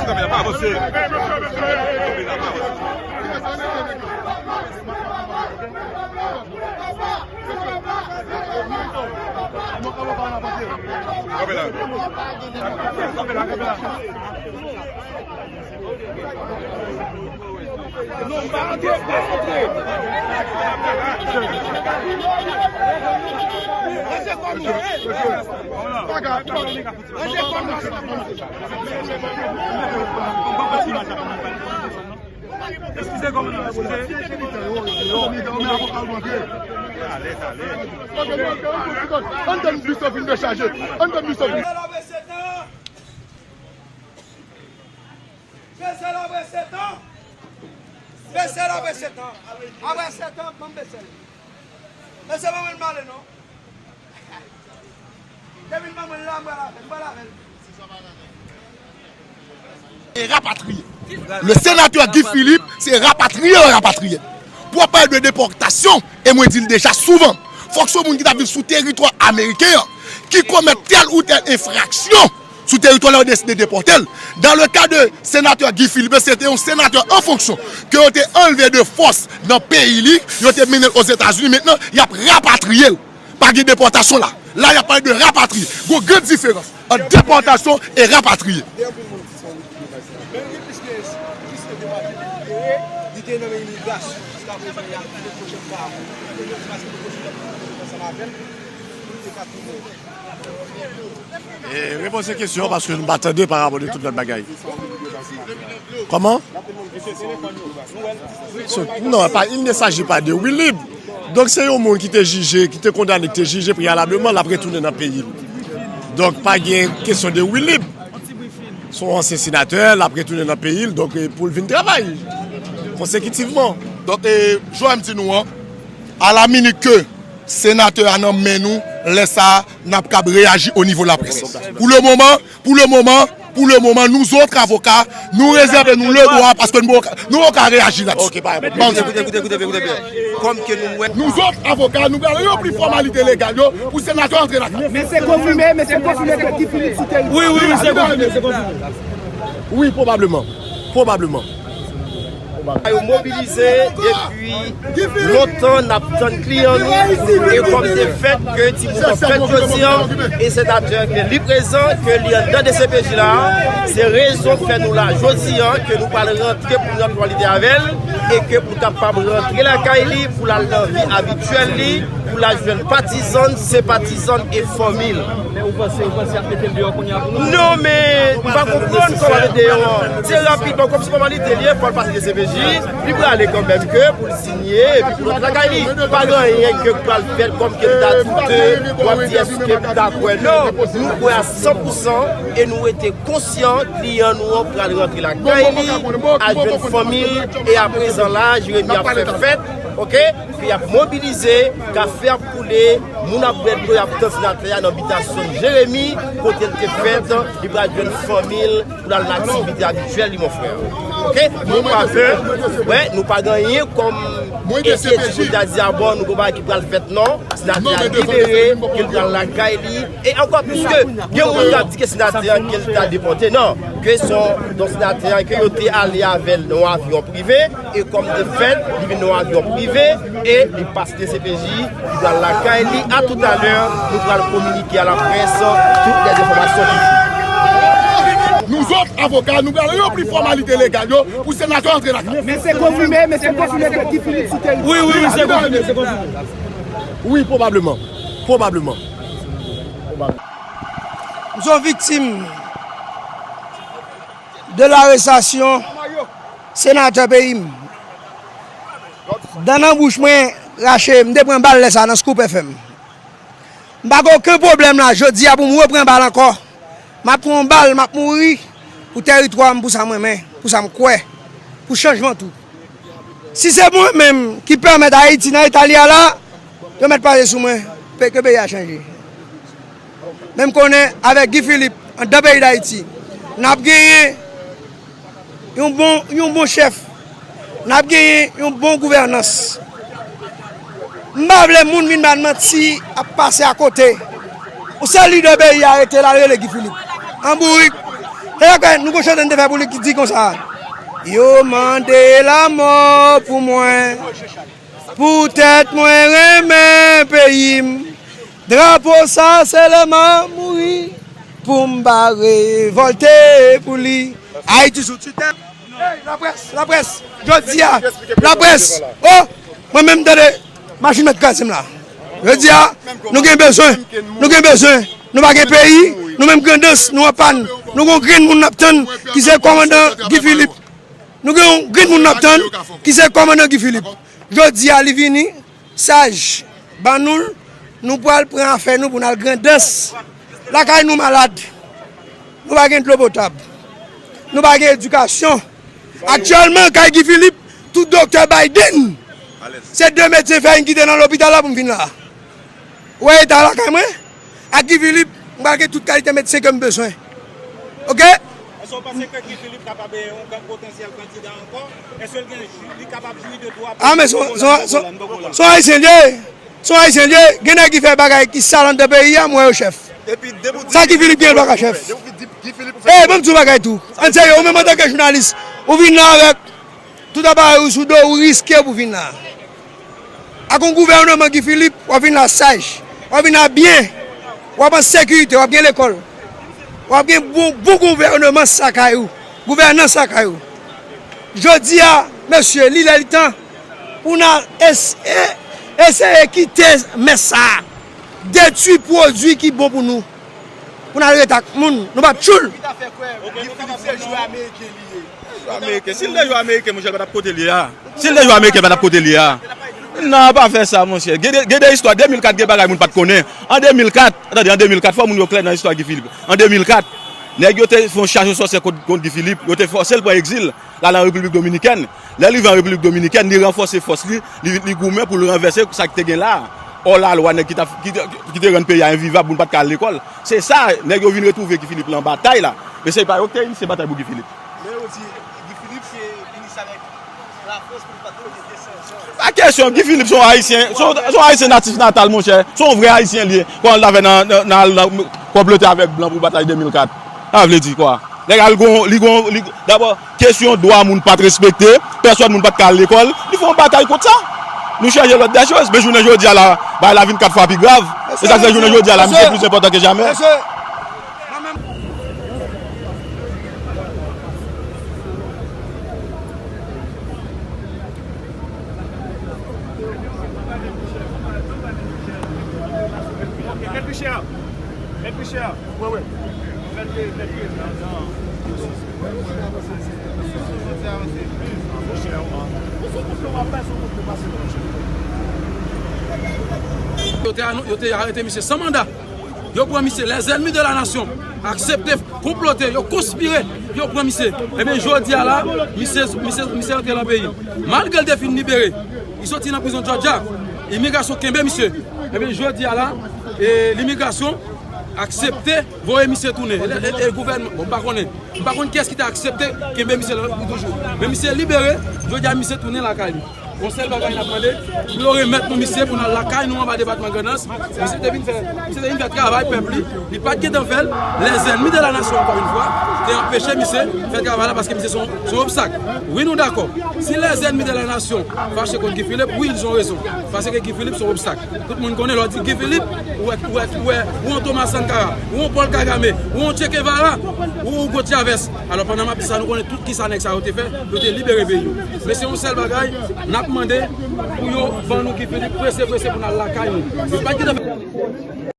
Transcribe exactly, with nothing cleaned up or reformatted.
Kanpe la, pa avanse. Kanpe la, pa avanse. Kanpe la. Kanpe la, kanpe la. Non, pa antre, pa antre. Ranje kò nou. Ranje kò nou. Eskize, kòmandan, eskize. Ann tann bis la fin dechaje. Ann tann bis la fin. Bese l apre sèt an. Bese l apre sèt an. Apre sèt an, ban m bese l. Mesye, ban mwen m ale non. Depi l ban mwen l la, m pral avè l, m pral avè l. E rapatriye. Le senatè Guy Philippe, se rapatriye yo rapatriye. Pou w ap pale de depòtasyon, e mwen di l deja souvan, fòk se yon moun ki t ap viv sou teritwa ameriken an, ki komèt tèl ou tèl enfraksyon sou teritwa la, yo deside depòte l. Dan le ka de senatè Guy Philippe, se te yon senatè an fonksyon ke yo te anlve de fòs nan peyi li, yo te mennen l Ozetazini. Mentnan, y ap rapatriye l. Pa gen depòtasyon la. La, y ap pale de rapatriye. Gon gran diferans ant depòtasyon e rapatriye. E, repoze kesyon paske nou pa tande pa rapò de tout lòt bagay. Kòman? So, non, pa, il ne s'agit pas de Wilib. Donk, se yon moun ki te jije, ki te kondane, ki te jije preyalableman, l ap retounen nan peyi l. Donk, pa gen kesyon de Wilib. Se yon ansyen senatè, l ap retounen nan peyi l, donk, e, pou l vin travay konsekitivman. Donk, e, jan m di nou an, a la minit ke senatè a nan men nou, lè sa a, n ap kab reyaji o nivo laprès. Pou le moman, pou le moman, pou le moman, nou zòt avoka, nou rezève nou le dwa, paske nou poko, nou poko reyaji la. Ok, pa gen pwoblèm. Koute, koute, koute, koute, koute byen. Kòm ke nou wè. Nou zòt avoka, nou pral ranpli fòmalite legal yo pou senatè antre lakay. Men se konfime, men se konfime ke Guy Philippe sou teritwa. Wi, wi, wi, se konfime, se konfime. Wi, pwobableman. Pwobableman. Yo mobilize depi lontan, n ap tann kliyan nou, e kòm de fèt ke timoun an fèt jodi an, e senatè ke li prezan, ke li anndan D C P J la, se rezon fè nou la jodi an, ke nou pral rantre pou n rantre fòmalite avè l, e ke pou l kapab rantre lakay li, pou l al nan vi abityèl li, pou l al jwenn patizan, senpatizan e fanmi l. Men ou panse, ou panse y ap mete l deyò kounye a pou nou? Non, men m pa konprann kòman l deyò an. Se rapidman, kòmsi fòmalite li ye, fò l pase D C P J, li prale kanmenm ke pou l sinye, epi pou l rantre lakay li. Pa gen anyen ke pral fèt kòm ke m ta doute, w ap di èske m ta kwè. Non, nou kwè a san pou san, e nou rete konsyan, kliyan nou an pral rantre lakay li, al jwenn fanmi l, e aprezan la, Jeremi ap fè fèt, ok? Ke y ap mobilize, kafe ap koule, moun ap bwè dlo, y ap tann senatè a nan bitasyon Jeremi, kote l te fèt, li pral jwenn fanmi l pou l al nan aktivite abityèl li, mon frè. Ok? Nou pa pè, wè, nou pa gen anyen kòm enkyetid pou n ta di, a bon, nou gon bagay ki pral fèt, non. Senatè a libere, ke l pral lakay li. E ankò plis ke, gen moun k ap di ke senatè a, ke l ta depòte, non. Ke se yon, donk senatè a, ke yo te ale avè l nan yon avyon prive, e kòm de fèt, li vin nan yon avyon prive, e li pase D C P J, li pral lakay li. A toutalè, nou pral kominike a laprès tout lèzenfòmasyon ki jwenn. Nou zòt avoka, nou pral ranpli fòmalite legal yo pou senatè antre lakay. Men se konfime, men se konfime ke Guy Philippe sou teritwa. Wi, wi, wi, se konfime, se konfime. Wi, pwobableman. Pwobableman. M se yon viktim de larestasyon senatè peyi m. Dan nan bouch mwen rache, m te pran bal lè sa nan Scoop F M. M pa gen okenn pwoblèm la, jodi a pou m repran bal ankò. M ap pran yon bal, m ap mouri pou tèritwa m, pou sa m renmen, pou sa m kwè, pou chanjman tou. Si se mwen menm ki pèmèt Ayiti nan eta li a la, yo mèt pase sou mwen, pe-, ke peyi a chanje. Men m konnen avèk Guy Philippe, anndan peyi Dayiti, n ap genyen yon bon, yon bon chèf, n ap genyen yon bon gouvènans. M pa vle moun vin ba n manti, ap pase akote. Yon sèl lidè peyi a rete la, l rele Guy Philippe. An bourik, E apre, nou gon chante n te fè pou li ki di konsa. Yo mande lanmò pou mwen, poutèt mwen renmen peyi m. Drapo sa se lè m a mouri, pou m pa revòlte pou li. Ayiti sou ti tè. Hey, laprès, laprès, jodi a, laprès, oh, mwen menm tande, machin mèt kraze m la. Jodi a, nou gen bezwen, nou gen bezwen, nou pa gen peyi, nou menm Grandans, nou an pàn, nou gon grenn moun n ap tann, ki se kòmandan Guy Philippe. Nou gen yon grenn moun n ap tann, ki se kòmandan Guy Philippe. Jodi a, li vini, saj, ban nou l, nou pral pran afè nou pou n al Grandans. Lakay nou malad. Nou pa gen dlo potab. Nou pa gen edikasyon. Aktyèlman, kay Guy Philippe, tout doktè Biden, se de medsen fè vin kite nan lopital la pou m vin la. Ou wè eta lakay mwen? Ak Guy Philippe, m pral gen tout kalite medsen ke m bezwen. Oke? Èske w panse ke Guy Philippe kapab yon kan-, potansyèl kandida ankò? Èske l gen, li kapab jwi de dwa pou... Ah, men se yon, se yon, se yon, se yon Ayisyen li ye. Se yon Ayisyen li ye. Gen nèg ki fè bagay ki sal anndan peyi a, m wè yo chèf. Sa Guy Philippe gen, l pa ka chèf. E, ban m di w bagay tou. Ann serye, ou menm antanke jounalis, ou vin la avèk tout aparèy ou sou do, ou riske pou vin la. Ak yon gouvènman Guy Philippe, w ap vin la saj, w ap vin la byen, w ap an sekirite, w ap gen lekòl, w ap gen bon, bon gouvènman lakay ou, gouvènans lakay ou. Jodi a, mesye, li lè li tan pou n al es-, e-, eseye kite mès sa a, detwi pwodui ki bon pou nou, pou n al rete ak moun, nou p ap tchoul. Guy Philippe se jwè ameriken li ye. Jwè ameriken. Si l te jwè ameriken, monchè, l pa t ap kote l ye a. Si l te jwè ameriken, l pa t ap kote l ye a. Non, pa fè sa, monchè. Gen de, gen de istwa. De mil kat, gen bagay moun pa t konnen. An de mil kat, tande, an de mil kat, fò moun yo klè nan istwa Guy Philippe. An de mil kat, nèg yo te fè yon chase sòsye kont, kont Guy Philippe. Yo te fòse l pran egzil, l al an Repiblik Dominikèn. Lè l rive an Repiblik Dominikèn, li ranfòse fòs li, li, li goumen pou l ranvèse sa k te gen la a. Ò lalwa, nèg ki t ap, ki te, ki te rann peyi a envivab, moun pa t ka al lekòl. Se sa, nèg yo vin retwouve Guy Philippe lan batay la. Men se pa yo ki te inisye batay pou Guy Philippe. Men yo di Guy Philippe se inisye avèk Lafrans pou l pa t mete sanksyon. Pa kesyon, Guy Philippe se yon Ayisyen, se yon, se yon Ayisyen natif natal, monchè. Se yon vrè Ayisyen li ye. Kòman l ta fè nan, nan, nan, nan konplote avèk blan pou batay de mil kat? Sa vle di kwa? Nèg al gon, li gon, li, dabò, kesyon dwa moun pa t respekte, pèsòn moun pa t ka al lekòl, li fè yon batay kont sa. Nou chèche lòt dè choz, men jounen jodi a la, bagay la vin kat fwa pi grav. E sa k fè jounen jodi a la, misye plis enpòtan ke jamè. Yo te anou-, yo te arete misye san manda. Yo pran misye, les ennemis de la nation aksepte konplote, yo konspire, yo pran misye. Ebyen, jodi a la, misye, misye, misye antre nan peyi. Malgre l te fin libere, li soti nan prizon Georgia, imigrasyon kenbe misye. Ebyen, jodi a la, e, limigrasyon aksepte voye misye tounen. E, e, e gouvènman, bon, m pa konnen. M pa konn kiyès ki te aksepte kenbe misye la pou toujou. Men misye libere, jodi a misye tounen lakay li. Yon sèl bagay n ap mande, pou yo remèt nou misye pou n al lakay nou anba depatman Grandans. Misye te vin fè, misye te vin fè travay pèp li, li pa t gentan fè l. Les ennemis de la nation, encore une fois, te anpeche misye fè travay la paske misye se yon, se yon obstak. Wi, nou dakò. Si les ennemis de la nation fache kont Guy Philippe, wi, ils ont raison. Paske Guy Philippe se yon obstak. Tout moun konnen lè w di Guy Philippe, ou wè, ou wè, ou wè, ou yon Thomas Sankara, ou yon Paul Kagame, ou yon Che Guevara, ou Hugo Chavez. Alò, pandan m ap di sa, nou konnen tout kisa nèg sa yo te fè, yo te libere peyi yo. Men se yon sèl bagay, n ap mande pou yo ban nou Guy Philippe prese, prese pou n al lakay nou. Yo pa t gentan fè